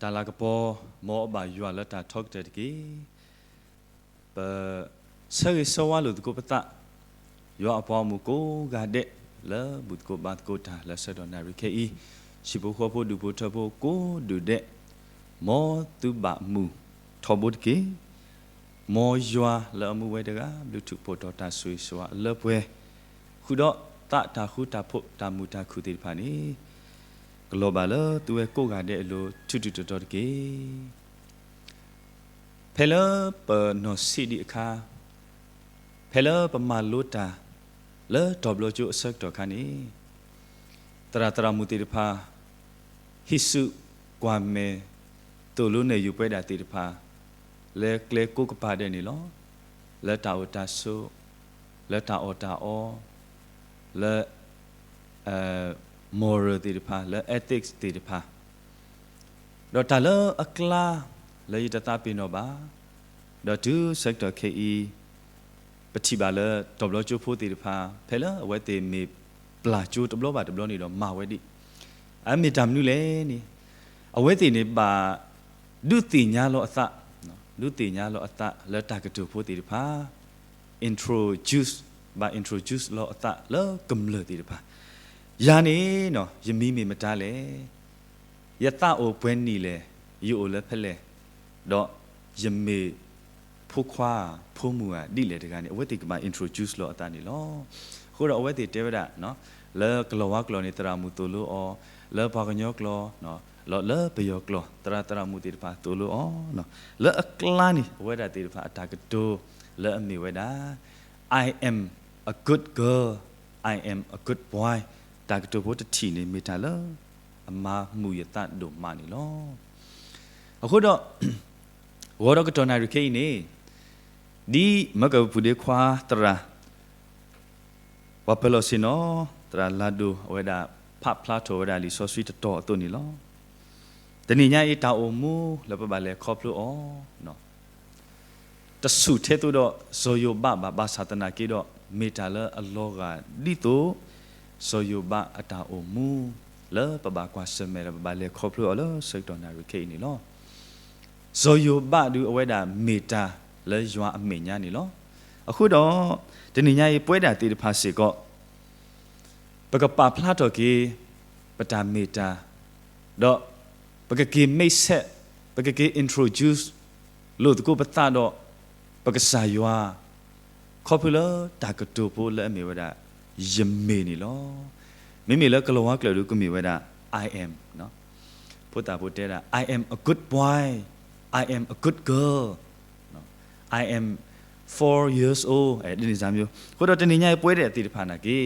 တၢ်လၤကပီၤ မ်အဘၣ်ယွၤလၢတၢ်ထီကတၢၢ်တက့ၢ်. ပဆၢဂ့ၤဆၢဝါလိာ်သကိးပသး ယွၤအပှၤဂီၢ်မုၢ်ကိးဂၤဒဲး လၢဘူၣ်သကိးဘါသကိးတၢ်လၢဆၢကတီၢ်နၣ်ရံၣ်ခဲအံၤ, ဟံၣ်ဖိဃီဖိဒူၣ်ဖိထၢဖိကိးဒူၣ်ဒဲး, မ်သုဘၣ်မုာ်ထီဘိတက့ၢ်. မ်ယွၤလၢအမူဝဲတဂၤ ဘျုးထူးဖှိၣ်ထီၣ်တၢ်ဆိၣ်ဂ့ၤဆိၣ်ဝါအလၢပှဲၤ, ဃုာ်ဒီးသးတၢ်ဃူတၢ်ဖိးတၢ်မုာ်တၢ်ခုၣ်သ့ၣ်တဖၣ်န့ၣ် ကလီၤဘၣ်လၢသုဝဲကိးဂၤဒဲးအလိၤ ထူးထူးတီၤတီၤတက့ၢ်. ဖဲလၢပနီၢ်ဆံးဒံးအခါ, ဖဲလၢပမၤလိတၢ် လၢတီၤဘျီကၠိအဆၢကတီၢ်ခါန့ၣ်, သရၣ်သရၣ်မုၣ်သ့ၣ်တဖၣ် ဟံးစုကွၢ်မဲာ် သိၣ်လိနဲၣ်ယုာ်ပဝဲဒၣ်သ့ၣ်တဖၣ် လၢကျဲကိးကပၤဒဲးန့ၣ်လီၤ. လၢတၢ်အိၣ်တၢ်ဆိး, လၢတၢ်အီၣ်တၢ်အီ, လၢ moral သ့ၣ်တဖၣ်, လၢ ethics သ့ၣ်တဖၣ်, ဒီးတၢ်လၢအကျါ လၢယတသးပ့ၤနီၣ်ဘၣ်, ဒီးတုၤဆၢကတီၢ်ခဲအံၤ ပထံၣ်ဘၣ်လၢတီၤဘျီကၠိဖိသ့ၣ်တဖၣ် ဖဲလၢအဝဲသ့ၣ်မ့ၢ်ပျၢ်ကၠိတဘျီဘၣ်တဘျီန့ၣ်ဒီးမၤဝဲဒံး, အမ့ၢ်တၢ်မနုၤလဲၣ်န့ၣ်, အဝဲသ့ၣ်န့ၣ်ဘၣ် ဒုးသ့ၣ်ညါလီၤအသး, ဒုးသ့ၣ်ညါလီၤအသးလၢတၢ်ကတိၤဖိသ့ၣ်တဖၣ်, introduce, ဘၣ် introduce လီၤအသးလၢကမျၢၢ်သ့ၣ်တဖၣ်, ယၤန့ၣ် ယမံၤမ့ၢ်မတၤလဲၣ်, ယသးအိၣ်ပှဲၤနံၣ်လဲၣ်, ယအိၣ်လၢဖဲလဲၣ်, ဒီးယမ့ၢ်ဖိခွါဧါ ဖိမုၣ်ဧါ ဒ်လဲၣ်တဂၤန့ၣ် အဝဲသ့ၣ်ကဘၣ် introduce လီၤအသးန့ၣ်လီၤ. အဃိဒီးအဝဲသ့ၣ်တဲဝဲဒၣ် လၢကလီၤဝါကျိာ်န့ၣ် သရၣ်မုၣ်သိၣ်လိအီၤ, လၢပှၤကညီကျိာ်, လၢပယီၤကျိာ် သရၣ်သရၣ်မုၣ်သ့ၣ်တဖၣ်သိၣ်လိအီၤ, လၢအကျါန့ၣ် အဝဲဒၣ်သ့ၣ်တဖၣ်အတၢ်ကတိၤလၢအမ့ၢ်ဝဲဒၣ် I am a good girl, I am a good boy, တၢ်ကတိၤဖိတထံၣ်န့ၣ် မ့ၢ်တၢ်လၢအမၤမုာ်ယသးဒိၣ်မးန့ၣ်လီၤ. အဃိဒီး ဂီၤဒီးကတီၢ်နၣ်ရံၣ်ခဲအံၤန့ၣ် ဒ်မၢကပူၤဒ့ခွါသရၣ် ပှၤပၢၤလီၢ်ဆ့ၣ်နီၤ သရၣ်လၤဒိၣ် အဝဲဒၣ်ဖးဖျါထီၣ်ဝဲဒၣ်လံာ်စီဆှံတတီၤအသိးန့ၣ်လီၤ. တနံၤညါအံၤတၢ်အိၣ်မူလၢပဘၣ်လဲၤခီဖျိအီၤ တဆူၣ်ထဲသိးဒီးစီၤယိၤဘးဘၣ်, ဘၣ်ဆၣ်သနာ်က့ဒီး မ့ၢ်တၢ်လၢအလီၤဂာ်ဒ်သိး စီၤယိၤဘးအတၢ်အိၣ်မူ လၢပဘၣ်ကွၢ်ဆၢၣ်မဲာ်ဒီး ပဘၣ်လဲၤခီဖျိအီၤလၢဆၢကတီၢ်နၣ်ရံၣ်ခဲအံၤန့ၣ်လီၤ. စီၤယိၤဘးဒုးအဝဲဒၣ်မ့ၢ်တၢ်လၢယွၤအမဲာ်ညါန့ၣ်လီၤ. အဃိဒီး တနံၤညါအံၤပဝဲဒၣ်သ့ၣ်တဖၣ်စ့ၢ်ကီး ပကပာ်ဖျါထီၣ်က့ၤ ပတၢ်မ့ၢ်တၢ်, ဒီးပကက့ၤ မိတ်ဆက်, ပကက့ၤ introduce လိာ်သကိးပသးဒီး ပကစၢ်ယွၤ ခီဖျိလၢတၢ်ကတိၤဖိလၢအမ့ၢ်ဝဲဒၣ် ယမ့ၢ်န့ၣ်လီၤ. မ့မ့ၢ်လၢကလီၤဝါကျၢၢ်ဒုးကမ့ၢ်ဝဲဒၣ် I am, ဖိသၣ်ဖိတဲဒၣ် I am a good boy, I am a good girl, I am four years old, ဒ်န့ၣ်စ့ၢ်ကီး, အဃိဒီးတနံၤညါအံၤပဝဲဒၣ်သ့ၣ်တဖၣ်နာ်က့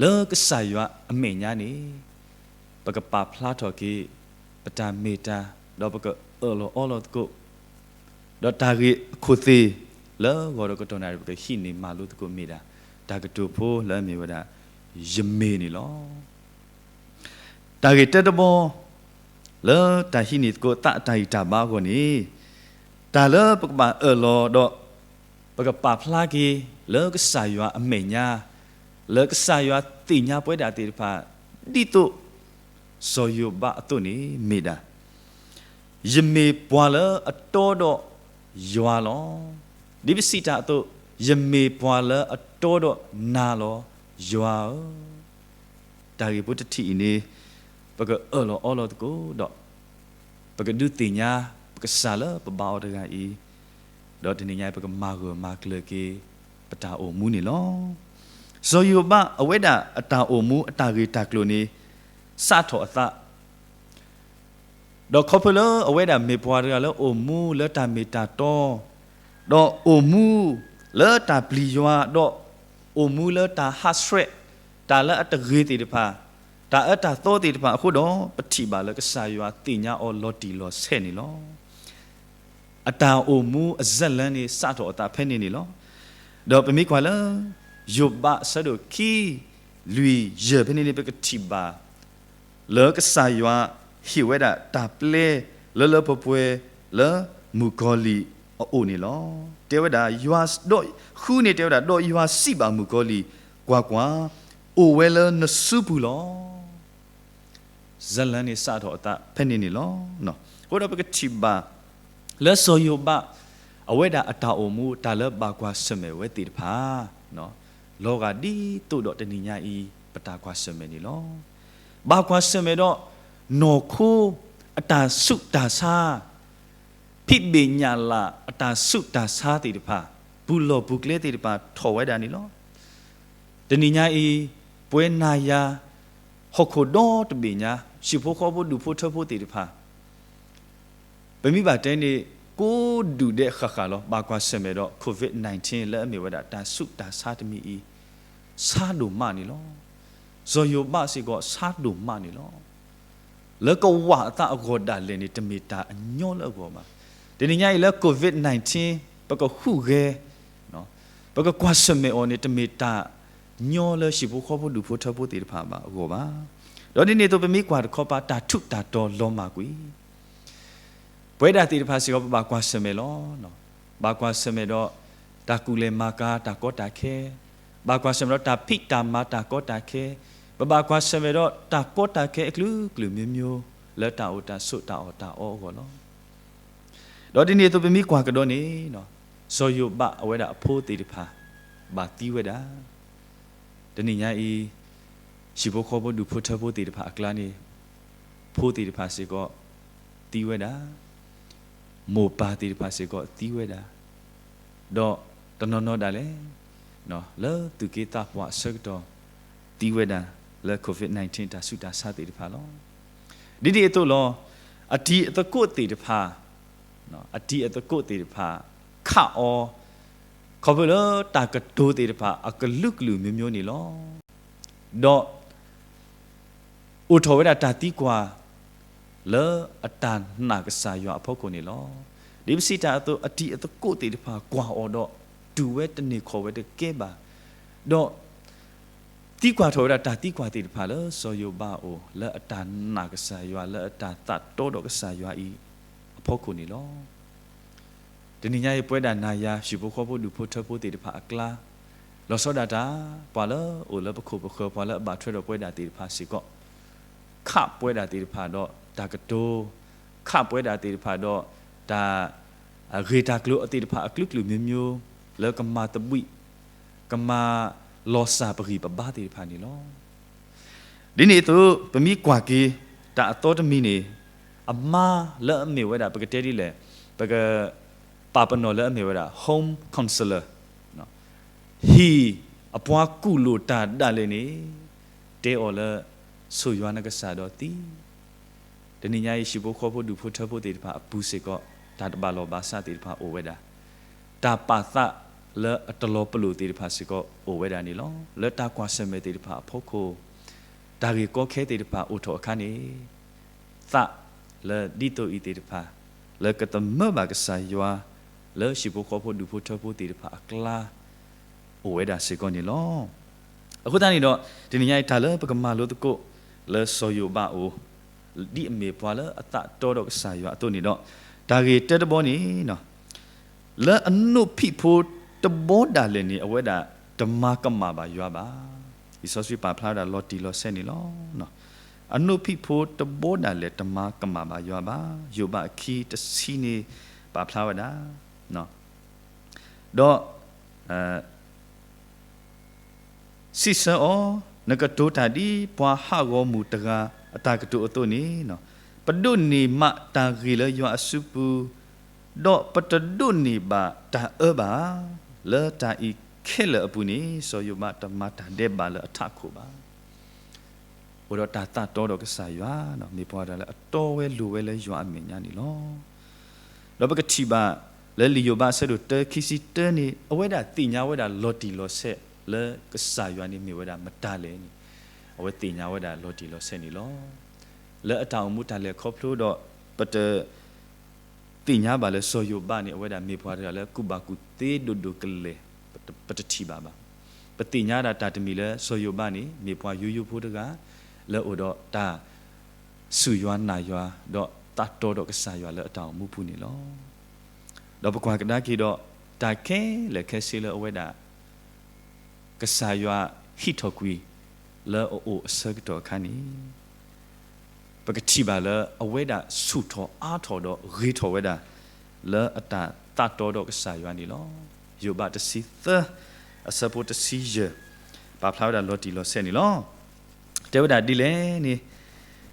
လၢကစၢ်ယွၤအမဲာ်ညါန့ၣ် ပကပာ်ဖျါထီၣ်က့ၤ ပတၢ်မ့ၢ်တၢ်, ဒီးပကအၢၣ်လီၤအီလီၤသကိး, ဒီးတၢ်ဂ့ၢ်အခိၣ်သ့ၣ် လၢဂီၤဒီးကတီၢ်နၣ်ရံၣ် ပကဟံးန့ၢ်မၤလိသကိးမ့ၢ်ဒၣ် တၢ်ကတိၤဖိလၢအမ့ၢ်ဝဲဒၣ် ယမ့ၢ်န့ၣ်လီၤ. တၢ်ဂ့ၢ်တၢတဘီ လၢတၢ်ဟံးန့ၢ်သကိးသးအတၢ်ဂံၢ်တၢ်ဘါအဂီၢ်န့ၣ်, တၢ်လၢပကဘၣ်အၢၣ်လီၤဒီး ပကပာ်ဖျါက့ၤ လၢကစၢ်ယွၤအမဲာ်ညါ, လၢကစၢ်ယွၤသ့ၣ်ညါပဝဲဒၣ်သ့ၣ်တဖၣ် ဒ်သိး စီၤယိၤဘးအသိးန့ၣ်မ့ၢ်ဒၣ် ယမ့ၢ်ပှၤလၢအတီဒီးယွၤလီၤ. ဒ်ပစံးတၢ်အသိး, ယမ့ၢ်ပှၤလၢအတီဒီးနၤလီၤ, ယွၤဧၢ. တၢ်ဂ့ၢ်ဖိတထံၣ်အံၤန့ၣ် ပကအၢၣ်လီၤအီလီၤသကိးဒီး ပကဒုးသ့ၣ်ညါ ပကစၢ်လၢပဘါအီၤတဂၤအံၤ, ဒီးတနံၤညါအံၤ ပကမၤဂၢၢ်မၤကျၢၤက့ၤ ပတၢ်အိၣ်မူန့ၣ်လီၤ. စီၤယိၤဘးအဝဲဒၣ်အတၢ်အိၣ်မူအတၢ်ဂ့ၢ်တၢ်ကျိၤန့ၣ် စးထီၣ်အသး ဒီးခီဖျိလၢအဝဲဒၣ်မ့ၢ်ပှၤတဂၤလၢအိၣ်မူလၢတၢ်မ့ၢ်တၢ်တီ, ဒီးအိၣ်မူလၢတၢ်ပျံၤယွၤ, ဒီးအိၣ်မူလၢတၢ်ဟးဆှဲး, တၢ်လၢအတဂ့ၤသ့ၣ်တဖၣ်, တၢ်အၢတၢ်သီသ့ၣ်တဖၣ်အဃိဒီး ပထံၣ်ဘၣ်လၢကစၢ်ယွၤသ့ၣ်ညါအီၤလီၤတံၢ်လီၤဆဲးန့ၣ်လီၤ. အတၢ်အိၣ်မူအဇာတ်လမ်းန့ၣ် စးထီၣ်အသးဖဲန့ၣ်န့ၣ်လီၤ. ဒီးပမ့ၢ်ကွၢ်လၢ ယိၤဘးအဆၢဒိၣ်ခံ လွံၢ်ယဲၢ်ဖဲန့ၣ်န့ၣ် ပကထံၣ်ဘၣ် လၢကစၢ်ယွၤဟ့ၣ်ဝဲဒၣ်တၢ်ပျဲလၢလၢပှဲၤပှဲၤလၢမုၣ်ကီၤလံၢ်အအိၣ်န့ၣ်လီၤ. တဲဝဲဒၣ် ယွၤဒီး ဃုန့ၣ်တဲဝဲဒၣ် ဒီးယွၤစံးဘၣ်မုၣ်ကီၤလံၢ်, ကွၢ်ကွၢ်, အိၣ်ဝဲလၢနစုပူၤလီၤ. ဇာတ်လမ်းန့ၣ် စးထီၣ်အသးဖဲန့ၣ်န့ၣ်လီၤ. အဃိဒီးပကထံၣ်ဘၣ် လၢစီၤယိၤဘး အဝဲဒၣ်အတၢ်အိၣ်မူ တၢ်လၢဘၣ်ကွၢ်ဆၢၣ်မဲာ်ဝဲသ့ၣ်တဖၣ် လီၤဂာ်ဒ်သိးဒီးတနံၤညါအံၤ ပတၢ်ကွၢ်ဆၢၣ်မဲာ်န့ၣ်လီၤ. ဘၣ်ကွၢ်ဆၢၣ်မဲာ်ဒီး နီၢ်ခိ အတၢ်ဆူးတၢ်ဆါ ဖံးဘ့ၣ်ညၣ်လၣ်အတၢ်ဆူးတၢ်ဆါသ့ၣ်တဖၣ်, ပူၤလီၢ်ပူၤကျဲသ့ၣ်တဖၣ်ထီၣ်ဝဲဒၣ်န့ၣ်လီၤ. တနံၤညါအံၤ ပဝဲနၤယၤ ဟီၣ်ခိၣ်ဒီတဘ့ၣ်ညါ ဟံၣ်ဖိဃီဖိဒူၣ်ဖိထၢဖိသ့ၣ်တဖၣ် ပမ့ၢ်ဘၣ်တဲန့ၣ် ကိးဒူၣ်ဒဲးဃၣ်ဃၣ်လီၤ. ဘၣ်ကွၢ်ဆၢၣ်မဲာ်ဒီး COVID nineteen လၢအမ့ၢ်ဝဲဒၣ်တၢ်ဆူးတၢ်ဆါတမံၤအံၤ ဆါဒိၣ်မးန့ၣ်လီၤ. စီၤယိၤဘးစ့ၢ်ကီး ဆါဒိၣ်မးန့ၣ်လီၤ. လၢကဝၢ်အသးအဂီၢ်ဒၣ်လဲာ်န့ၣ် တမ့ၢ်တၢ်အညီလၢအဂီၢ်ဘၣ်. တနံၤညါအံၤလၢ COVID nineteen ပကဟူးဂဲၤ ပကကွၢ်ဆၢၣ်မဲာ်အီၤန့ၣ် တမ့ၢ်တၢ်ညီလၢဟံၣ်ဖိဃီဖိဒူၣ်ဖိထၢဖိသ့ၣ်တဖၣ်ဘၣ်အဂီၢ်ဘၣ်. ဒီးဒ်န့ၣ်အသိး ပမ့ၢ်ကွၢ်တခီပၤ တၢ်ထူးတၢ်တီၤလီၤမၢ်ကွံာ် ပဝဲဒၣ်သ့ၣ်တဖၣ်စ့ၢ်ကီး ပဘၣ်ကွၢ်ဆၢၣ်မဲာ်လီၤ. ဘၣ်ကွၢ်ဆၢၣ်မဲာ်ဒီး တၢ်ကူၣ်လဲၤမၤကၤတၢ်ကီတၢ်ခဲ, ဘၣ်ကွၢ်ဆၢၣ်မဲာ်ဒီးတၢ်ဖံးတၢ်မၤတၢ်ကီတၢ်ခဲ, ပဘၣ်ကွၢ်ဆၢၣ်မဲာ်ဒီးတၢ်ကီတၢ်ခဲအကလုာ်ကလုာ်မျိုးမျိုး လၢတၢ်အိၣ်တၢ်ဆိးတၢ်အီၣ်တၢ်အီအဂီၢ်လီၤ. ဒီးဒ်န့ၣ်အသိး ပမ့ၢ်ကွၢ်ကဒီးန့ၣ် စီၤယိၤဘးအဝဲဒၣ်အဖိသ့ၣ်တဖၣ် ဘၣ်သံဝဲဒၣ် တနံၤညါအံၤ ဟံၣ်ဖိဃီဖိဒူၣ်ဖိထၢဖိသ့ၣ်တဖၣ်အကျါန့ၣ် ဖိသ့ၣ်တဖၣ်စ့ၢ်ကီး သံဝဲဒၣ်, မိၢ်ပၢ်သ့ၣ်တဖၣ်စ့ၢ်ကီးသံဝဲဒၣ်, ဒီးတနီၤနီၤဒၣ်လဲာ် လၢသူၣ်က့သးပှၢ်အဆၢကတီၢ် သံဝဲဒၣ်လၢ COVID nineteen တၢ်ဆူးတၢ်ဆါသ့ၣ်တဖၣ်လီၤ. ဒ်န့ၣ်အသိးလီၤ. အတံၤအသကိးသ့ၣ်တဖၣ် အတံၤအသကိးသ့ၣ်တဖၣ် ခးအီၤ ခီဖျိလၢတၢ်ကတိၤသ့ၣ်တဖၣ်အကလုာ်ကလုာ်မျိုးမျိုးန့ၣ်လီၤ. ဒီး အိၣ်ထီၣ်ဝဲဒၣ်တၢ်သံကွၢ် လၢအတၢ်နာ်ကစၢ်ယွၤအဖီခိၣ်န့ၣ်လီၤ. ဒ်ပစံးတၢ်အသိး အတံၤအသကိးသ့ၣ်တဖၣ်ကွၢ်အီၤဒီး တူၢ်ဝဲတန့ၢ်ခီၣ်ဝဲတကဲဘၣ်. ဒီး သံကွၢ်ထီၣ်ဝဲဒၣ်တၢ်သံကွၢ်သ့ၣ်တဖၣ်လၢစီၤယိၤဘးအအိၣ် လၢအတၢ်နာ်ကစၢ်ယွၤ လၢအတၢ်သးတီဒီးကစၢ်ယွၤအံၤအဖီခိၣ်န့ၣ်လီၤ. တနံၤညါအံၤ ပဝဲဒၣ်နၤယၤ ဟံၣ်ဖိဃီဖိဒူၣ်ဖိထၢဖိသ့ၣ်တဖၣ်အကျါ လီၤဆီဒၣ်တၢ် ပှၤလၢအိၣ်လၢပခိၣ်ပဃၢၤ ပှၤလၢအဘၣ်ထွဲဒီးပဝဲဒၣ်သ့ၣ်တဖၣ်စ့ၢ်ကီး ခးပဝဲဒၣ်သ့ၣ်တဖၣ်ဒီးတၢ်ကတိၤ, ခးပဝဲဒၣ်သ့ၣ်တဖၣ်ဒီးတၢ် ဂ့ၢ်တၢ်ကျိၤအသ့ၣ်တဖၣ်အကလုာ်ကလုာ်မျိုးမျိုး လၢကမၤသဘှံး ကမၤလီၤစၢ်ပဂံၢ်ပဘါသ့ၣ်တဖၣ်န့ၣ်လီၤ. ဒ်န့ၣ်အသိး ပမ့ၢ်ကွၢ်က့ၤ တၢ်အသီတမံၤန့ၣ် အမါလၢအမ့ၢ်ဝဲဒၣ် ပကတဲဒ်လဲၣ်, ပက ပာ်ပနီၣ်လၢအမ့ၢ်ဝဲဒၣ် home counselor ဟံၣ်အပှၤကူၣ်လိာ်တၢ်ဒၣ်လဲာ်န့ၣ် တဲအီၤလၢ ဆိၣ်ယွၤနကစၢ်ဒီးသံ တနံၤညါအံၤ ဟံၣ်ဖိဃီဖိဒူၣ်ဖိထၢဖိသ့ၣ်တဖၣ်အပူၤစ့ၢ်ကီး တၢ်တဘၣ်လီၢ်ဘၣ်စးသ့ၣ်တဖၣ်အိၣ်ဝဲဒၣ်, တၢ်ပာ်သးလၢအတလီၤပလိာ်သ့ၣ်တဖၣ်စ့ၢ်ကီးအိၣ်ဝဲဒၣ်န့ၣ်လီၤ. လၢတၢ်ကွၢ်ဆၢၣ်မဲာ်သ့ၣ်တဖၣ်အဖီခိၣ် တၢ်ဂ့ၢ်ကီခဲသ့ၣ်တဖၣ်အိၣ်ထီၣ်အခါန့ၣ် သးလၢဒ်သိးအံၤသ့ၣ်တဖၣ် လၢကသမၢဘၣ်ကစၢ်ယွၤ လၢဟံၣ်ဖိဃီဖိဒူၣ်ဖိထၢဖိသ့ၣ်တဖၣ်အကျါ အိၣ်ဝဲဒၣ်စ့ၢ်ကီးန့ၣ်လီၤ. အဃိသတးန့ၣ်ဒီး တနံၤညါအံၤ တၢ်လၢပကမၤလိသကိး လၢစီၤယိၤဘးအအိၣ် ဒ်အမ့ၢ်ပှၤလၢအသးတီဒီးကစၢ်ယွၤအသိးန့ၣ်ဒီး တၢ်ဂ့ၢ်တၢတဘီန့ၣ် လၢအနိၣ်ဖံးဖိတဘီဒၣ်လဲာ်န့ၣ် အဝဲဒၣ်တမၤကမၣ်ဘၣ်ယွၤဘၣ်. လံာ်စီဆှံပာ်ဖျါဝဲဒၣ်လီၤတံၢ်လီၤဆဲးန့ၣ်လီၤ. အနိၣ်ဖံးဖိတဘီဒၣ်လဲာ်တမၤကမၣ်ဘၣ်ယွၤဘၣ်. ယိၤဘးအခံတဆံန့ၣ် ပာ်ဖျါဝဲဒၣ် ဒီး စံးဆၢအီၤ, နကတိၤတၢ်ဒ်ပှၤဟးဂီၤမုၢ်တဂၤအတၢ်ကတိၤအသိးန့ၣ်, ပဒိးန့ၢ်မးတၢ်ဂ့ၤလၢယွၤအစုပူၤ, ဒီးပတဒိးန့ၢ်ဘၣ်တၢ်အၢဘၣ်. လၢတၢ်အံၤခဲလၢာ်အပူၤန့ၣ် စီၤယိၤဘးတမၤတၢ်ဒဲးဘးလၢအထးခိၣ်ဘၣ်. အိၣ်ဒီးတၢ်သးတီဒီးကစၢ်ယွၤ, မ့ၢ်ပှၤတဂၤလၢအတီဝဲလိၤဝဲလၢယွၤအမဲာ်ညါန့ၣ်လီၤ. ဒီးပကထံၣ်ဘၣ်လၢလံာ်ယိၤဘးအဆၢဒိၣ်တၢ ခံဆံတၢန့ၣ် အဝဲဒၣ်သ့ၣ်ညါဝဲဒၣ်လီၤတံၢ်လီၤဆဲးလၢကစၢ်ယွၤန့ၣ်မ့ၢ်ဝဲဒၣ်မတၤလဲၣ်န့ၣ် အဝဲသ့ၣ်ညါဝဲဒၣ်လီၤတံၢ်လီၤဆဲးန့ၣ်လီၤ. လၢအတၢ်အိၣ်မူတၢ်လဲၤခီဖျိဒီး ပတ သ့ၣ်ညါဘၣ်လၢစီၤယိၤဘးန့ၣ် အဝဲဒၣ်မ့ၢ်ပှၤတဂၤလၢကူၣ်ဘၣ်ကူၣ်သ့ဒိၣ်ဒိၣ်ကလဲာ် ပတ ပတထံၣ်ဘၣ်ဘၣ်. ပသ့ၣ်ညါဒၣ်တၢ်တမံၤလၢစီၤယိၤဘးန့ၣ် မ့ၢ်ပှၤယိယိဖိတဂၤ လၢအိၣ်ဒီးတၢ်စူၢ်ယွၤနာ်ယွၤ ဒီးသးတီဒီးကစၢ်ယွၤလၢအတၢ်အိၣ်မူပူၤန့ၣ်လီၤ. ဒီးပကွၢ်ကဒါက့ၤဒီး တၢ်ခဲလၢာ်ခဲဆ့လၢအဝဲဒၣ် ကစၢ်ယွၤဟံးထီၣ်ကွံာ်လၢအအိၣ်အဆၢကတီၢ်အခါန့ၣ်, ပကထံၣ်ဘၣ်လၢအဝဲဒၣ်ဆူၣ်ထီၣ်အါထီၣ်ဒီးဂ့ၤထီၣ်ဝဲဒၣ် လၢအတၢ်သးတီဒီးကစၢ်ယွၤန့ၣ်လီၤ. ယိၤဘးတဆံသၢ အဆၢဖိတဆံယဲၢ် ပာ်ဖျါဝဲဒၣ်လီၤတံၢ်လီၤဆဲးန့ၣ်လီၤ. တဲဝဲဒၣ်ဒ်လဲၣ်န့ၣ်,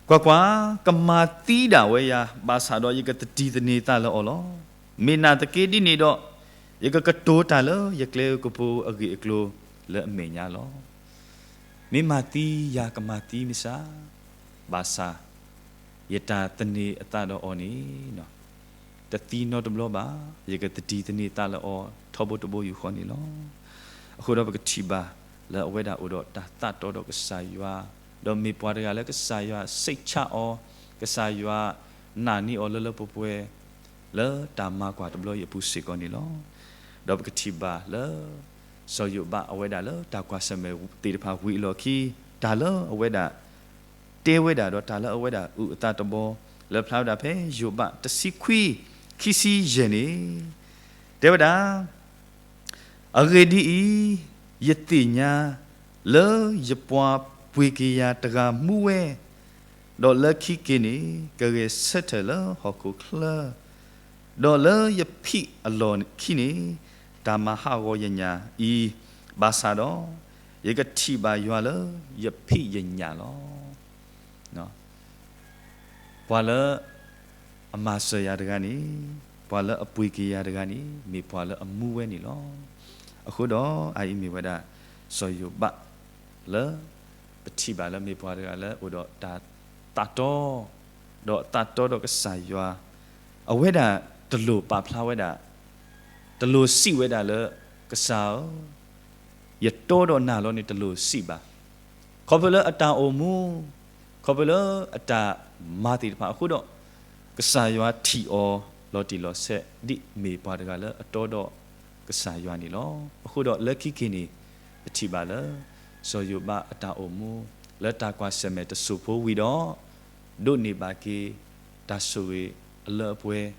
ကွၢ်ကွၢ်, ကမၤသံဒၣ်ဝဲယၤ, ဘၣ်ဆၣ်ဒီးယကသဒံးသန့ၤသးလၢအီၤလီၤ. မ့ၢ်နာ်သက့ဒ်န့ၣ်ဒီး, ယကကတိၤတၢ်လၢယကျဲဧိၤကပူၤဧိၤအဂ့ၢ်အကျိၤလၢအမဲာ်ညါလီၤ. မ့ၢ်မၤသံယၤကမၤသံမ့ၢ်စၢ်, ဘၣ်ဆၣ် ယတၢ်သန့ၤအသးဒီးအီၤန့ၣ် တသံနီတဘျီဘၣ်, ယကသဒံးသန့ၤသးလၢအီၤထီဘိတဘိယူၢ်ဃီန့ၣ်လီၤ. အဃိဒီးပကထံၣ်ဘၣ်လၢအဝဲဒၣ်အိၣ်ဒီးတၢ်သးတီဒီးကစၢ်ယွၤ, ဒီးမ့ၢ်ပှၤတဂၤလၢကစၢ်ယွၤစိတ်ချအီၤ, ကစၢ်ယွၤနာ်န့ၢ်အီၤလၢလၢပှဲၤပှဲၤ လၢတၢ်မၤကွၢ်တဘျီအံၤအပူၤစ့ၢ်ကီးန့ၣ်လီၤ. ဒီးပကထံၣ်ဘၣ်လၢ စီၤယိၤဘးအဝဲဒၣ်လၢတၢ်ကွၢ်ဆၢၣ်မဲာ်သ့ၣ်တဖၣ်ဝံၤအလီၢ်ခံ, တၢ်လၢအဝဲဒၣ် တဲဝဲဒၣ်ဒီးတၢ်လၢအဝဲဒၣ်အုၣ်အသးတဘီ လၢဖျါဝဲဒၣ်ဖဲယိၤဘးတဆံခွံ ခံဆံယဲၢ်န့ၣ်, တဲဝဲဒၣ် အဂ့ၢ်ဒ်အံၤ, ယသ့ၣ်ညါလၢယပှၤပှ့ၤက့ၤယၤတဂၤမူဝဲ, ဒီးလၢခံက့ၤန့ၣ် ကဂဲၤဆၢထၢၣ်လၢဟီၣ်ခိၣ်ချၢ, ဒီးလၢယဖံးအလီၢ်ခံန့ၣ် တၢ်မၤဟးဂီၤယညၣ်အံၤ, ဘၣ်ဆၣ်ဒီး ယကထံၣ်ဘၣ်ယွၤလၢယဖံးယညၣ်လီၤ. ပှၤလၢအမၤစၢၤယၤတဂၤန့ၣ်, ပှၤလၢအပှ့ၤက့ၤယၤတဂၤန့ၣ် မ့ၢ်ပှၤလၢအမူဝဲန့ၣ်လီၤ. အဃိဒီးအအံၤမ့ၢ်ဝဲဒၣ် စီၤယိၤဘး လၢ ပထံၣ်ဘၣ်လၢမ့ၢ်ပှၤတဂၤလၢအိၣ်ဒီးတၢ်သးတီ ဒီးသးတီဒီးကစၢ်ယွၤ, အဝဲဒၣ်တလိၣ်ပာ်ဖျါဝဲဒၣ်, တလိၣ်စံးဝဲဒၣ်လၢ ကစၢ်ဧၢ, ယတီဒီးနၤလီၤန့ၣ် တလိၣ်စံးဘၣ်. ခီဖျိလၢအတၢ်အိၣ်မူ, ခီဖျိလၢအတၢ်မၤသ့ၣ်တဖၣ်အဃိဒီး, ကစၢ်ယွၤထံၣ်အီၤလီၤတံၢ်လီၤဆဲး ဒ်မ့ၢ်ပှၤတဂၤလၢအတီဒီးကစၢ်ယွၤန့ၣ်လီၤ. အဃိဒီးလၢခံက့ၤန့ၣ် ပထံၣ်ဘၣ်လၢ စီၤယိၤဘးအတၢ်အိၣ်မူ လၢတၢ်ကွၢ်ဆၢၣ်မဲာ်တစိၢ်ဖိဝံၤဒီး ဒိးန့ၢ်ဘၣ်က့ၤ တၢ်ဆိၣ်ဂ့ၤအလၢအပှဲၤ,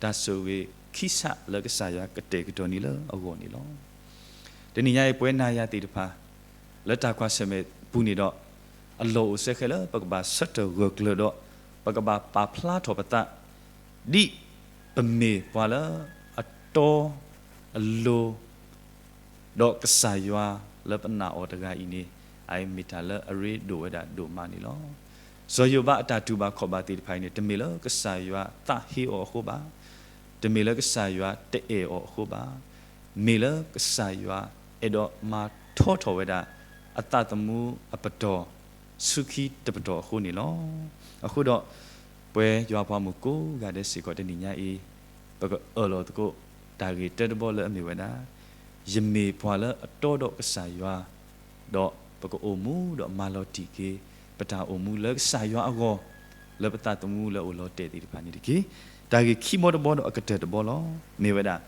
တၢ်ဆိၣ်ဂ့ၤခံစးလၢကစၢ်ယွၤကတဲာ်ကတီၤန့ၢ်လၢအဂီၢ်န့ၣ်လီၤ. တနံၤညါအံၤပဝဲနၤယၤသ့ၣ်တဖၣ် လၢတၢ်ကွၢ်ဆၢၣ်မဲာ်ပူၤန့ၣ်ဒီး အလီၢ်အိၣ်စဲဃဲလၢပကဘၣ်ဆၢထၢၣ်ဂၢၢ်ကျၢၤဒီး ပကဘၣ်ပာ်ဖျါထီၣ်ပသး ဒ်ပမ့ၢ်ပှၤလၢအတီအလိၤ ဒီးကစၢ်ယွၤလၢပနာ်အီၤတဂၤအံၤန့ၣ် အအံၤမ့ၢ်တၢ်လၢအရ့ဒိၣ်ဝဲဒၣ်ဒိၣ်မးန့ၣ်လီၤ. စီၤယိၤဘးအတၢ်တူၢ်ဘၣ်ခီၣ်ဘၣ်သ့ၣ်တဖၣ်အံၤန့ၣ် တမ့ၢ်လၢကစၢ်ယွၤသးဟ့အီၤအဃိဘၣ်, တမ့ၢ်လၢကစၢ်ယွၤတအဲၣ်အီၤအဃိဘၣ်, မ့ၢ်လၢကစၢ်ယွၤအဲၣ်ဒိးမၤထီထီၣ်ဝဲဒၣ် အသးသမူအပတီၢ် ဆူခံတပတီၢ်အဃိန့ၣ်လီၤ. အဃိဒီး ပဝဲယွၤပှၤမိၢ်ကိးဂၤဒဲးစ့ၢ်ကီးတနံၤညါအံၤ ပကအၢၣ်လီၤသကိး တၢ်ဂ့ၢ်တၢတဘီလၢအမ့ၢ်ဝဲဒၣ် ယမ့ၢ်ပှၤလၢအတီဒီးကစၢ်ယွၤ, ဒီးပကအိၣ်မူဒီးမၤလီၤတံၢ်က့ၤ ပတၢ်အိၣ်မူလၢကစၢ်ယွၤအဂီၢ် လၢပသးသမူလၢအိၣ်လီၤတဲာ်သ့ၣ်တဖၣ်န့ၣ်တက့ၢ်. တၢ်ဂ့ၢ်ခံဘီတဘီဒီးအကတၢၢ်တဘီလီၤ. မ့ၢ်ဝဲဒၣ်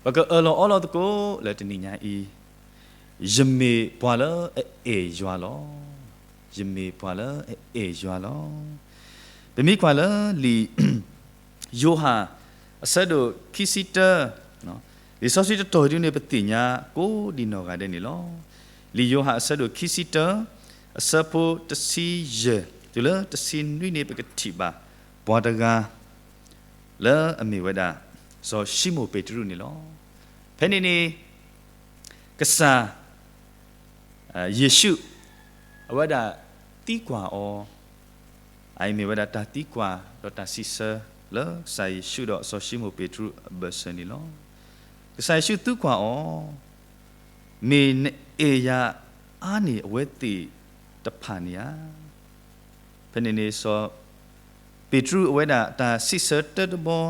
ပကအၢၣ်လီၤအီလီၤသကိးလၢတနံၤညါအံၤ, ယမ့ၢ်ပှၤလၢအအဲၣ်ယွၤလီၤ. ယမ့ၢ်ပှၤလၢအအဲၣ်ယွၤလီၤ. ပမ့ၢ်ကွၢ်လၢလံာ်ယိၤဟၣ် အဆၢဒိၣ်ခံဆံတၢ, လံာ်စီဆှံတတီၤဒုန့ၣ် ပသ့ၣ်ညါကိးဒံနီၢ်ဂၤဒဲးန့ၣ်လီၤ. လံာ်ယိၤဟၣ်အဆၢဒိၣ်ခံဆံတၢ, အဆၢဖိတဆံယဲၢ် တုၤလၢတဆံနွံန့ၣ် ပကထံၣ်ဘၣ် ပှၤတဂၤ လၢအမ့ၢ်ဝဲဒၣ် စီၤၡံမိၣ်ပ့းတရူးန့ၣ်လီၤ. ဖဲန့ၣ်န့ၣ် ကစၢ် ယ့ၣ်ၡူး အဝဲဒၣ်သံကွၢ်အီၤ, အအံၤမ့ၢ်ဝဲဒၣ်တၢ်သံကွၢ်ဒီးတၢ်စံးဆၢ လၢကစၢ်ယ့ၣ်ၡူးဒီးစီၤၡံမိၣ်ပ့းတရူးအဘၢၣ်စၢၤန့ၣ်လီၤ. ကစၢ်ယ့ၣ်ၡူးသံကွၢ်အီၤ, မ့ၢ်နအဲၣ်ယၤအါန့ၢ်အဝဲသ့ၣ်တဖၣ်န့ၣ်ဧါ. ဖဲန့ၣ်န့ၣ် စီၤပ့းတရူးအဝဲဒၣ်တၢ်စံးဆၢတၢတဘီ,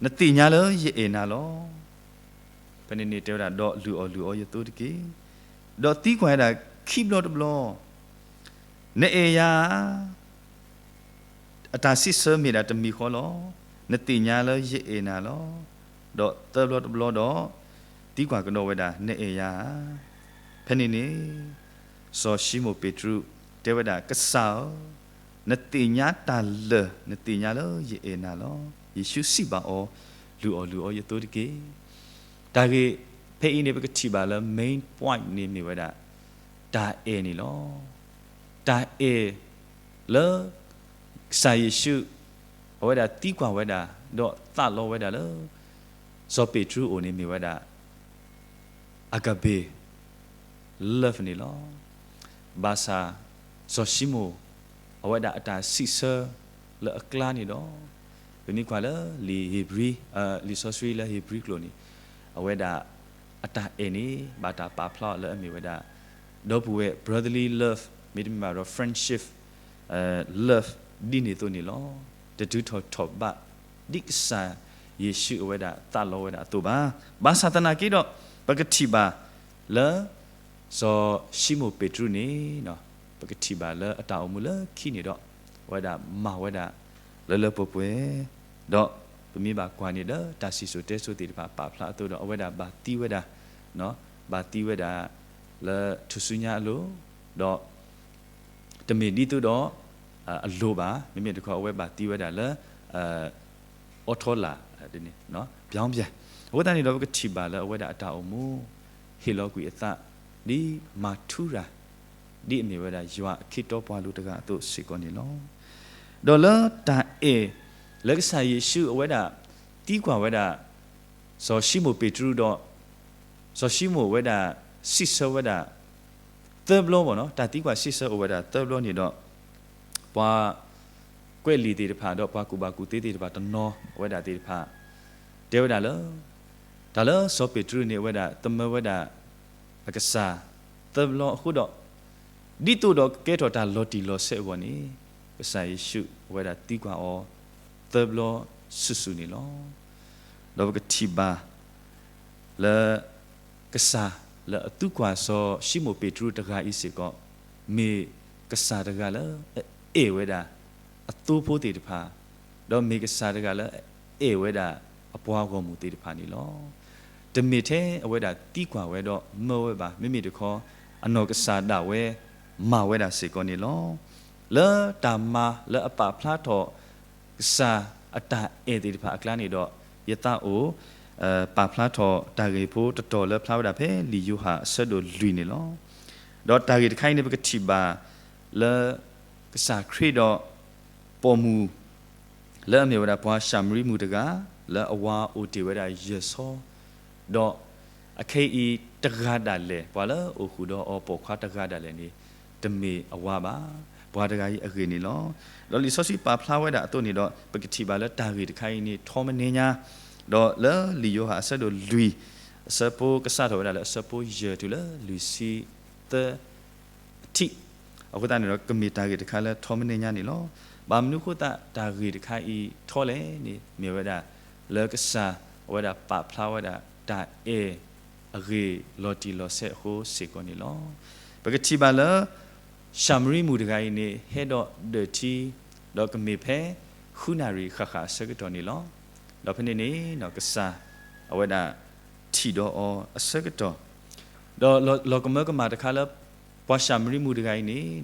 နသ့ၣ်ညါလၢယအဲၣ်နၤလီၤ. ဖဲန့ၣ်န့ၣ်တဲဝဲဒၣ် ဒီးလုၢ်အီၣ်လုၢ်အီယသိတက့ၢ်. ဒီးသံကွၢ်ဝဲဒၣ်ခံဘျီတဘျီ, နအဲၣ်ယၤဧါ. အတၢ်စံးဆၢမ့ၢ်ဒၣ်တမံၤဃီလီၤ. နသ့ၣ်ညါလၢယအဲၣ်နၤလီၤ. ဒီးသၢဘျီတဘျီဒီး သံကွၢ်ကဒီးဝဲဒၣ် နအဲၣ်ယၤဧါ. ဖဲန့ၣ်န့ၣ် စီၤၡံမိၣ်ပ့းတရူး တဲဝဲဒၣ် ကစၢ်ဧၢ, နသ့ၣ်ညါတၢ်လၢာ်, နသ့ၣ်ညါလၢယအဲၣ်နၤလီၤ. ယ့ၣ်ၡူးစံးဘၣ်အီၤ, လုၢ်အီၣ်လုၢ်အီယသိတက့ၢ်. တၢ်ဂ့ၢ်ဖဲအံၤန့ၣ် ပကထံၣ်ဘၣ်လၢ main point န့ၣ်မ့ၢ်ဝဲဒၣ် တၢ်အဲၣ်န့ၣ်လီၤ. တၢ်အဲၣ် လၢကစၢ်ယ့ၣ်ၡူး အဝဲဒၣ်သံကွၢ်ဝဲဒၣ် ဒီးသးလီဝဲဒၣ်လၢ စီၤပ့းတရူးအအိၣ်န့ၣ်မ့ၢ်ဝဲဒၣ် agape love န့ၣ်လီၤ. ဘၣ်ဆၣ် စီၤၡံမိၣ် အဝဲဒၣ်အတၢ်စံးဆၢလၢအကျါန့ၣ်ဒီး ပမ့ၢ်ကွၢ်လၢလံာ် လံာ်စီဆှံလၢဧ့ၤဘြံၤကျိာ်န့ၣ် အဝဲဒၣ်အတၢ်အဲၣ်န့ၣ် ဘၣ်တၢ်ပာ်ဖျါအီၤလၢအမ့ၢ်ဝဲဒၣ် ဒီပုၢ်ဝဲၢ် brotherly love မ့တမ့ၢ်ဘၣ်ဒီး friendship love ဒ်န့ၣ်အသိးန့ၣ်လီၤ. တတုၤထီၣ်ထီၣ်ဘး ဒ်ကစၢ်ယ့ၣ်ၡူးအဝဲဒၣ်သးလီဝဲဒၣ်အသိးဘၣ်. ဘၣ်ဆၣ်သနာ်က့ဒီး ပကထံၣ်ဘၣ်လၢ စီၤၡံမိၣ်ပ့းတရူးန့ၣ် ပကထံၣ်ဘၣ်လၢအတၢ်အိၣ်မူလၢခံန့ၣ်ဒီး အဝဲဒၣ်မၤဝဲဒၣ်လၢလၢပှဲၤပှဲၤ ဒီးပမ့ၢ်ဘၣ်ကွၢ်န့ၣ်လၢတၢ်စံၣ်စိၤတဲစိၤသ့ၣ်တဖၣ်ပာ်ဖျါအသိးဒီး အဝဲဒၣ်ဘၣ်သံဝဲဒၣ် ဘၣ်သံဝဲဒၣ်လၢထူၣ်စုညါအလိၤ ဒီး တမ့ၢ်ဒ်သိးဒီး အလိၤဘၣ်, မ့မ့ၢ်တခီအဝဲဘၣ်သံဝဲဒၣ်လၢ အိးထီးလာ် ပြောင်းပြန်. အဃိသတးန့ၣ်ဒီး ပကထံၣ်ဘၣ်လၢအဝဲဒၣ်အတၢ်အိၣ်မူ ဟ့ၣ်လီၤကွံာ်အသး ဒ်မၤထူရၤ ဒ်အမ့ၢ်ဝဲဒၣ်ယွၤအခ့တီပှၤလူၤတဂၤအသိးစ့ၢ်ကီးန့ၣ်လီၤ. ဒီးလၢတၢ်အဲၣ် လၢကစၢ်ယ့ၣ်ၡူးအဝဲဒၣ် သံကွၢ်ဝဲဒၣ် စီၤၡံမိၣ်ပ့းတရူးဒီး စီၤၡံမိၣ်ဝဲဒၣ် စံးဆၢဝဲဒၣ် သၢဘျီဘၣ်နီၤ, တၢ်သံကွၢ်စံးဆၢအိၣ်ဝဲဒၣ်သၢဘျီန့ၣ်ဒီး ပှၤကွဲးလံာ်သ့ၣ်တဖၣ် ဒီးပှၤကူၣ်ဘၣ်ကူၣ်သ့သ့ၣ်တဖၣ်တနီၤဝဲဒၣ်သ့ၣ်တဖၣ် တဲဝဲဒၣ်လၢ တၢ်လၢစီၤပ့းတရူးန့ၣ် အဝဲဒၣ်သမၢဝဲဒၣ် အကစၢ်သၢဘျီအဃိဒီး ဒ်သိးဒီးကကဲထီၣ်တၢ်လီၤတံၢ်လီၤဆဲးအဂီၢ်န့ၣ် ကစၢ်ယ့ၣ်ၡူးအဝဲဒၣ်သံကွၢ်အီၤ သၢဘျီစုာ်စုာ်န့ၣ်လီၤ. ဒီးပကထံၣ်ဘၣ် လၢ ကစၢ်လၢအသံကွၢ်စီၤၡံမိၣ်ပ့းတရူးတဂၤအံၤစ့ၢ်ကီး မ့ၢ်ကစၢ်တဂၤလၢအအဲၣ်ဝဲဒၣ်အသိဖိသ့ၣ်တဖၣ်, ဒီးမ့ၢ်ကစၢ်တဂၤလၢအအဲၣ်ဝဲဒၣ်အပှၤဂီၢ်မုၢ်သ့ၣ်တဖၣ်န့ၣ်လီၤ. တမ့ၢ်ထဲအဝဲဒၣ်သံကွၢ်ဝဲဒီးမၢဝဲဘၣ်, မ့မ့ၢ်တခီ အနီၢ်ကစၢ်ဒၣ်ဝဲမၤဝဲဒၣ်စ့ၢ်ကီးန့ၣ်လီၤ. လၢတၢ်မၤလၢအပာ်ဖျါထီၣ် ကစၢ်အတၢ်အဲၣ်သ့ၣ်တဖၣ်အကျါန့ၣ်ဒီး ယသးအိၣ် ပာ်ဖျါထီၣ်တၢ်ဂ့ၢ်ဖိတတီၤလၢဖျါဝဲဒၣ်ဖဲလံာ်ယိၤဟၣ်အဆၢဒိၣ်လွံၢ်န့ၣ်လီၤ. ဒီးတၢ်ဂ့ၢ်တခါအံၤန့ၣ် ပကထံၣ်ဘၣ်လၢ ကစၢ်ခရံာ်ဒီး ပိာ်မုၣ် လၢအမ့ၢ်ဝဲဒၣ်ပှၤၡၤမရံမုၣ်တဂၤ လၢအဝၤအိၣ်တ့ၢ်ဝဲဒၣ်ယဲၢ်ဆီ ဒီးအခဲအံၤတဂၤဒၣ်လဲာ် ပှၤလၢအိၣ်ဃုာ်ဒီးအီၤပိာ်ခွါတဂၤဒၣ်လဲာ်န့ၣ် တမ့ၢ်အဝၤဘၣ်, ပှၤတဂၤအံၤအဂ့ၢ်န့ၣ်လီၤ. ဒီးလံာ်စီဆှံပာ်ဖျါဝဲဒၣ်အသိးန့ၣ်ဒီး ပကထံၣ်ဘၣ်လၢတၢ်ဂ့ၢ်တခါအံၤန့ၣ် ထီမနံၤညါ, ဒီးလၢလံာ်ယိၤဟၣ်အဆၢဒိၣ်လွံၢ် အဆၢဖိကစးထီၣ်ဝဲဒၣ်လၢအဆၢဖိယဲၢ်တုၤလၢလွံၢ်ဆံသၢ အထံး, အဃိသတးန့ၣ်ဒီး ကမ့ၢ်တၢ်ဂ့ၢ်တခါလၢထီမနံၤညါန့ၣ်လီၤ. ဘၣ်မနုၤအဃိသတးတၢ်ဂ့ၢ်တခါအံၤထီလဲၣ်န့ၣ် မ့ၢ်ဝဲဒၣ် လၢကစၢ်အဝဲဒၣ်ပာ်ဖျါဝဲဒၣ် တၢ်အဲၣ်အဂ့ၢ်လီၤတံၢ်လီၤဆဲးအဃိစ့ၢ်ကီးန့ၣ်လီၤ. ပကထံၣ်ဘၣ်လၢ ၡၤမရံမုၣ်တဂၤအံၤန့ၣ် ဟဲဒီးဒၢးထံ ဒီးကမ့ၢ်ဖဲ ဃုနၣ်ရံၣ်ဃၣ်ဃၣ်အဆၢကတီၢ်န့ၣ်လီၤ. ဒီးဖဲန့ၣ်န့ၣ် ကစၢ်အဝဲဒၣ်ထံၣ်ဒီးအီၤအဆၢကတီၢ် ဒီးလီၤကမၢကမၣ်တခါလၢ ပှၤၡၤမရံမုၣ်တဂၤအံၤန့ၣ်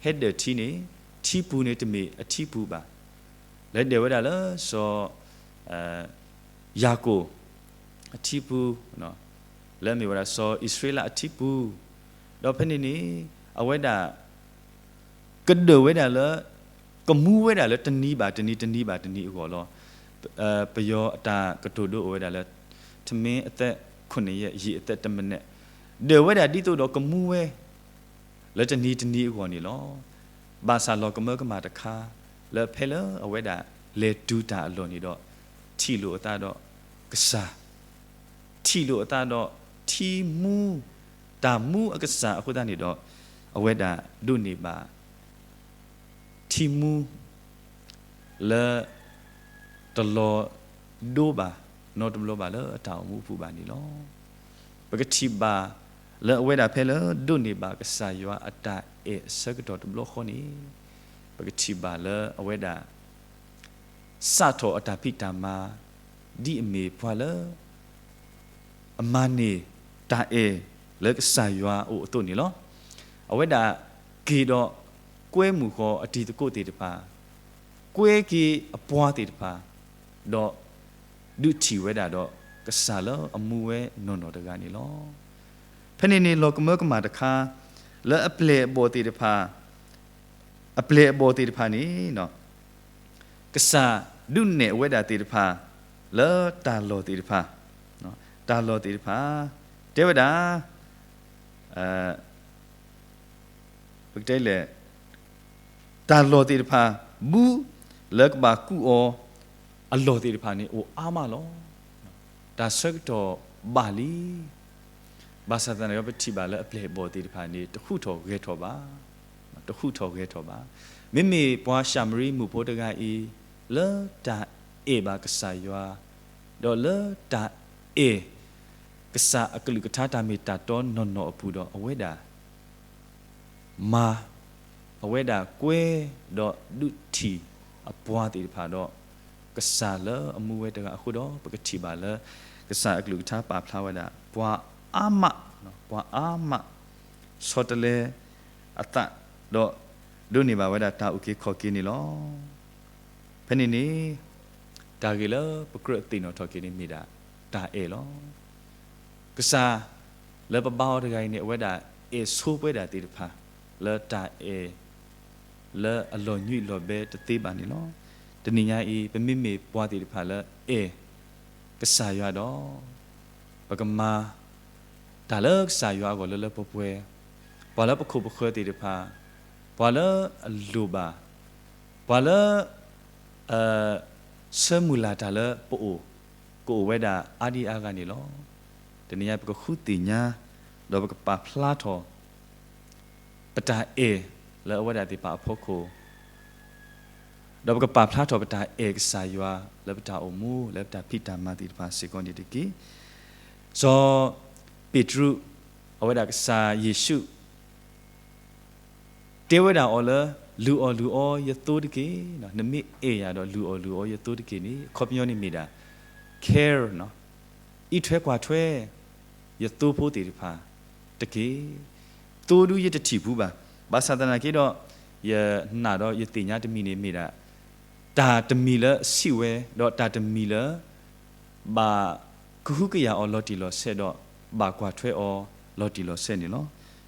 ဟဲဒၢးထံန့ၣ် ထံပူၤန့ၣ်တမ့ၢ်အထံပူၤဘၣ်. လဲၤဒၢးဝဲဒၣ်လၢစီၤ ယၤကိာ်အထံပူၤ လၢအမ့ၢ်ဝဲဒၣ်စီၤအံၣ်စရ့လးအထံပူၤ, ဒီးဖဲန့ၣ်န့ၣ် အဝဲဒၣ် ကဒၢးဝဲဒၣ်လၢ ကမူဝဲဒၣ်လၢတနံၤဘၣ်တနံၤ တနံၤဘၣ်တနံၤအဂီၢ်လီၤ. ပယီၤအတၢ်ကတိၤဒိအိၣ်ဝဲဒၣ်လၢ ထမင်းအသက်ခုနှစ်ရက် ရေအသက်တစ်မိနစ် ဒၢးဝဲဒၣ်ဒ်သိးဒီးကမူဝဲ လၢတနံၤတနံၤအဂီၢ်န့ၣ်လီၤ. ဘၣ်ဆၣ်လီၤကမၢကမၣ်တခါ လၢဖဲလၢအဝဲဒၣ်လဲၤတုၤတၢ်အလီၢ်န့ၣ်ဒီး ထံၣ်လိာ်အသးဒီးကစၢ် ထံၣ်လိာ်အသးဒီးထံမူ, တၢ်မူအကစၢ်အဃိသတးန့ၣ်ဒီး အဝဲဒၣ်ဒိးန့ၢ်ဘၣ် ထံမူ လၢ တလီၤဒိဘၣ် နီတဘျီဘၣ်လၢအတၢ်အိၣ်မူအပူၤဘၣ်န့ၣ်လီၤ. ပကထံၣ်ဘၣ်လၢအဝဲဒၣ်ဖဲလၢဒိးန့ၢ်ဘၣ်ကစၢ်ယွၤအတၢ်အဲၣ်အဆၢကတီၢ်တဘျီဃီန့ၣ် ပကထံၣ်ဘၣ်လၢအဝဲဒၣ် စးထီၣ်အတၢ်ဖံးတၢ်မၤ ဒ်အမ့ၢ်ပှၤလၢ အမၤန့ၢ်တၢ်အဲၣ်လၢကစၢ်ယွၤအအိၣ်အသိးန့ၣ်လီၤ. အဝဲဒၣ်က့ၤဒီးကွဲမုာ်ဃီအတံၤသကိးသ့ၣ်တဖၣ်, ကွဲက့ၤအပှၤသ့ၣ်တဖၣ်, ဒီးဒုးထံၣ်ဝဲဒၣ်ဒီးကစၢ်လၢအမူဝဲနီၢ်နီၢ်တဂၤန့ၣ်လီၤ. ဖဲန့ၣ်န့ၣ်လီၤကမၢကမၣ်တခါ လၢအပျဲၢ်အဘီၣ်သ့ၣ်တဖၣ် အပျဲၢ်အဘီၣ်သ့ၣ်တဖၣ်န့ၣ် ကစၢ်ဒုးနဲၣ်အဝဲဒၣ်သ့ၣ်တဖၣ် လၢတၢ်လီၢ်သ့ၣ်တဖၣ်, တၢ်လီၢ်သ့ၣ်တဖၣ် တဲဝဲဒၣ် ပကတဲလဲၣ်, တၢ်လီၢ်သ့ၣ်တဖၣ် ဘူးလၢကဘၣ်ကူၣ်အီၤ အလီၢ်သ့ၣ်တဖၣ်န့ၣ် အိၣ်အါမးလီၤ. တၢ်ဆၢကတီၢ်ဘၣ်လံ. ဘၣ်ဆၣ်သနာ်က့ ပထံၣ်ဘၣ်လၢအပျဲၢ်အဘီၣ်သ့ၣ်တဖၣ်န့ၣ် တဟူးထီၣ်ဂဲၤထီၣ်ဘၣ်, တဟူးထီၣ်ဂဲၤထီၣ်ဘၣ်. မ့မ့ၢ်ပှၤၡၤမရံမုၣ်ဖိတဂၤအံၤ လၢတၢ်အဲၣ်ဘၣ်ကစၢ်ယွၤ, ဒီးလၢတၢ်အဲၣ် ကစၢ်အကလုၢ်ကထါတၢ်မ့ၢ်တၢ်တီနီၢ်နီၢ်အပူၤဒီး အဝဲဒၣ် မၤ အဝဲဒၣ်ကွဲဒီးဒုးထံၣ်အပှၤသ့ၣ်တဖၣ်ဒီး ကစၢ်လၢအမူဝဲတဂၤအဃိဒီး ပကထံၣ်ဘၣ်လၢ ကစၢ်အကလုၢ်ကထါပာ်ဖျါဝဲဒၣ် ပှၤအါမး, ပှၤအါမး ဆီတလဲအသးဒီး ဒိးန့ၢ်ဘၣ်ဝဲဒၣ်တၢ်အုၣ်က့ၤခီၣ်က့ၤန့ၣ်လီၤ. ဖဲန့ၣ်န့ၣ် တၢ်ဂ့ၢ်လၢပကြၢးသ့ၣ်နီၣ်ထီၣ်က့ၤန့ၣ်မ့ၢ်ဒၣ် တၢ်အဲၣ်လီၤ. ကစၢ်လၢပဘါအီၤတဂၤအံၤန့ၣ် အဝဲဒၣ်အဲၣ်ဆိပဝဲဒၣ်သ့ၣ်တဖၣ် လၢတၢ်အဲၣ် လၢအလီၤညွံးလီၤဘဲတသ့ဘၣ်န့ၣ်လီၤ. တနံၤညါအံၤ ပမ့မ့ၢ်ပှၤသ့ၣ်တဖၣ်လၢအဲၣ်ကစၢ်ယွၤဒီး ပကမၤတၢ်လၢကစၢ်ယွၤအဂီၢ်လၢလၢပှဲၤပှဲၤ, ပှၤလၢပခိၣ်ပဃၢၤသ့ၣ်တဖၣ်, ပှၤလၢအလိၣ်ဘၣ်, ပှၤလၢ ဆၢမုၢ်လၢ်တၢ်လၢပအိၣ် ကအိၣ်ဝဲဒၣ်အါဒံအါဂၤန့ၣ်လီၤ. တနံၤညါပကဃုသ့ၣ်ညါ ဒီးပကပာ်ဖျါထီၣ် ပတၢ်အဲၣ်လၢအဝဲဒၣ်သ့ၣ်တဖၣ်အဖီခိၣ် ဒီးပကပာ်ဖျါထီၣ်ပတၢ်အဲၣ်ကစၢ်ယွၤလၢပတၢ်အိၣ်မူ လၢပတၢ်ဖံးတၢ်မၤသ့ၣ်တဖၣ်စ့ၢ်ကီးန့ၣ်တက့ၢ်. စီၤပ့းတရူး အဝဲဒၣ်ကစၢ်ယ့ၣ်ၡူး တဲဝဲဒၣ်အီၤလၢ လုၢ်အီၣ်လုၢ်အီယသိတက့ၢ်. နမ့ၢ်အဲၣ်ယၤဒီးလုၢ်အီၣ်လုၢ်အီယသိတက့ၢ်န့ၣ် အခီပညီန့ၣ်မ့ၢ်ဒၣ် care အံးထွဲကွၢ်ထွဲ ယသိဖိသ့ၣ်တဖၣ်တက့ၢ်. သိဒုယတထံၣ်ပူၤဘၣ်. ဘၣ်ဆၣ်သနာ်က့ဒီး ယနာ်ဒီးယသ့ၣ်ညါတမံၤန့ၣ်မ့ၢ်ဒၣ် တၢ်တမံၤလၢအဆံးဝဲ ဒီးတၢ်တမံၤလၢ ဘၣ်ကဟုကယာ်အီၤလီၤတံၢ်လီၤဆဲးဒီး ဘၣ်ကွၢ်ထွဲအီၤလီၤတံၢ်လီၤဆဲးန့ၣ်လီၤ.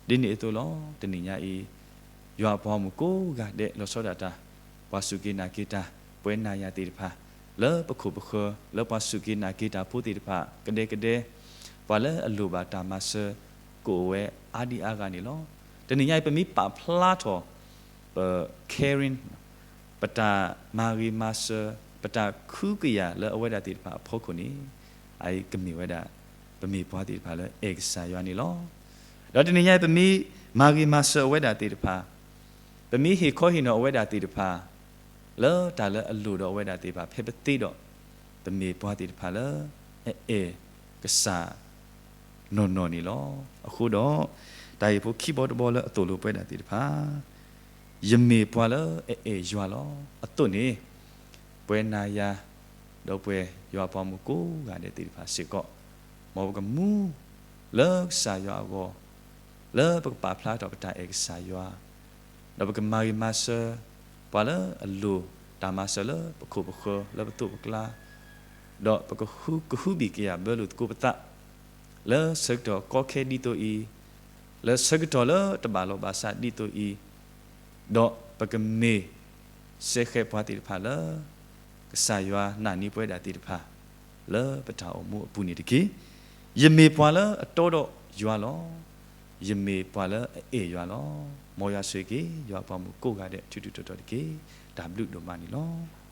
ဒ်န့ၣ်အသိးလီၤ. တနံၤညါအံၤ ယွၤအပှၤဂီၢ်မုၢ်ကိးဂၤဒဲး လီၤဆီဒၣ်တၢ် ပှၤစူၢ်က့ၤနာ်က့ၤတၢ် ပဝဲနၤယၤသ့ၣ်တဖၣ် လၢပခိၣ်ပဃၢၤ လၢပှၤစူၢ်က့ၤနာ်က့ၤတၢ်ဖိသ့ၣ်တဖၣ် ကဒဲကဒဲ ပှၤလၢအလိၣ်ဘၣ်တၢ်မၤစၢၤ ကအိၣ်ဝဲအါဒံအါဂၤန့ၣ်လီၤ. တနံၤညါအံၤ ပမ့ၢ်ပာ်ဖျါထီၣ် ပ caring ပတၢ်မၤဂ့ၤမၤစၢၤ ပတၢ်ကဟုကယာ်လၢအဝဲဒၣ်သ့ၣ်တဖၣ်အဖီခိၣ်န့ၣ် အအံၤကမ့ၢ်ဝဲဒၣ် ပမ့ၢ်ပှၤသ့ၣ်တဖၣ်လၢအဲၣ်ကစၢ်ယွၤန့ၣ်လီၤ. ဒီးတနံၤညါအံၤ ပမ့ၢ်မၤဂ့ၤမၤစၢၤအဝဲဒၣ်သ့ၣ်တဖၣ်, ပမ့ၢ်ဟ့ၣ်ခီဟ့ၣ်နီၤအဝဲဒၣ်သ့ၣ်တဖၣ် လၢတၢ်လၢအလိၣ်ဒီးအဝဲဒၣ်သ့ၣ်တဖၣ် ဖဲပသ့ဒီး ပမ့ၢ်ပှၤသ့ၣ်တဖၣ်လၢ အအဲၣ်ကစၢ် နီၢ်နီၢ်န့ၣ်လီၤ. အဃိဒီး တၢ်ဟ့ၣ်ဖိခံဘီတဘီလၢအသိၣ်လိပဝဲဒၣ်သ့ၣ်တဖၣ် ယမ့ၢ်ပှၤလၢအအဲၣ်ယွၤလီၤ. အသိးန့ၣ် ပဝဲနၤယၤ ဒီးပဝဲယွၤအပှၤဂီၢ်မုၢ်ကိးဂၤဒဲးသ့ၣ်တဖၣ်စ့ၢ်ကီး မ်ပကမူ လၢကစၢ်ယွၤအဂီၢ် လၢပကပာ်ဖျါထီၣ်ပတၢ်အဲၣ်ကစၢ်ယွၤ ဒီးပကမၤဂ့ၤမၤစၢၤ ပှၤလၢအလိၣ်တၢ်မၤစၢၤလၢပခိၣ်ပဃၢၤ လၢပသိးပကျါ ဒီးပကဟုကဟုဘံၣ်ကယာ်ဘၢလိာ်သကိးပသး လၢဆၢကတီၢ်ကီခဲဒ်သိးအံၤ, လၢဆၢကတီၢ်လၢတဘၣ်လီၤဘၣ်စးဒ်သိးအံၤ, ဒီးပကမ့ၢ် စဲဃဲးပှၤသ့ၣ်တဖၣ်လၢ ကစၢ်ယွၤနာ်န့ၢ်ပဝဲဒၣ်သ့ၣ်တဖၣ် လၢပတၢ်အိၣ်မူအပူၤန့ၣ်တက့ၢ်. ယမ့ၢ်ပှၤလၢအတီဒီးယွၤလီၤ. ယမ့ၢ်ပှၤလၢအအဲၣ်ယွၤလီၤ. မ်ယွၤဆိၣ်ဂ့ၤက့ၤ ယွၤအပှၤဂီၢ်မုၢ်ကိးဂၤဒဲး ထူထူတီတီတက့ၢ်. တၢ်ဘျုးဒိၣ်မးန့ၣ်လီၤ.